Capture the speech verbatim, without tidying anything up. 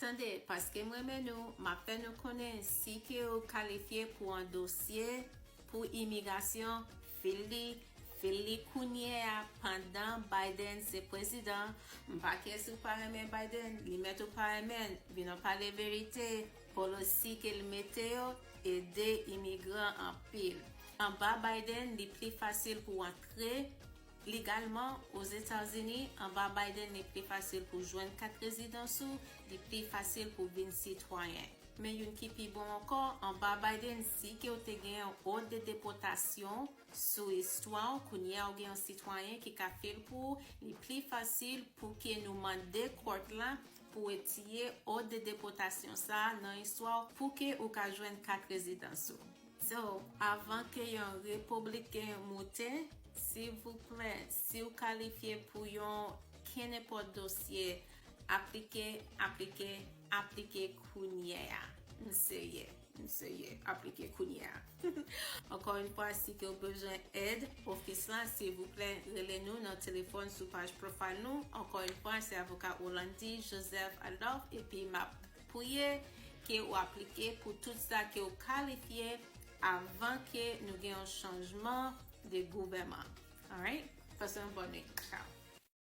Tande, paske m renmen nou, m ap fè nou konnen si ke ou kalifye pou yon dosye pou imigrasyon, fil li, fil li kounye a pandan Biden se prezidan. M pa kè si w pa renmen Biden, li mèt ou pa renmen l, vin an pale verite, polisi ke l mete yo ede imigran anpil. Anba Biden, li pli fasil pou w antre legalman Ozetazini. Anba Biden, li pli fasil pou jwenn kat rezidans ou, li pli fasil pou vin sitwayen. Men youn ki pi bon ankò, anba Biden, si ke w te gen yon òd de depòtasyon sou istwa w, kounye a w gen yon sitwayen ki ka fil pou ou, li pli fasil pou ke nou mande kòt la pou retire òd de depòtasyon sa a nan istwa w, pou ke ou ka jwenn kat rezidans ou. So, avan ke yon repibliken moute, silvouplè, si w kalifye pou yon kenenpòt dosye, aplike, aplike, aplike kounye a. M serye, m serye, aplike kounye a. Ankò yon fwa, si ke w bezwen èd ofis la, silvouplè, rele nou nan telefòn sou paj profile nou. Ankò yon fwa, se avoka Orlandy Joseph Adolphe, epi m ap priye ke w aplike pou tout sa ke w kalifye avan ke nou gen yon chanjman de gouvènman. Alright? Pase yon bòn nwit. Ciao.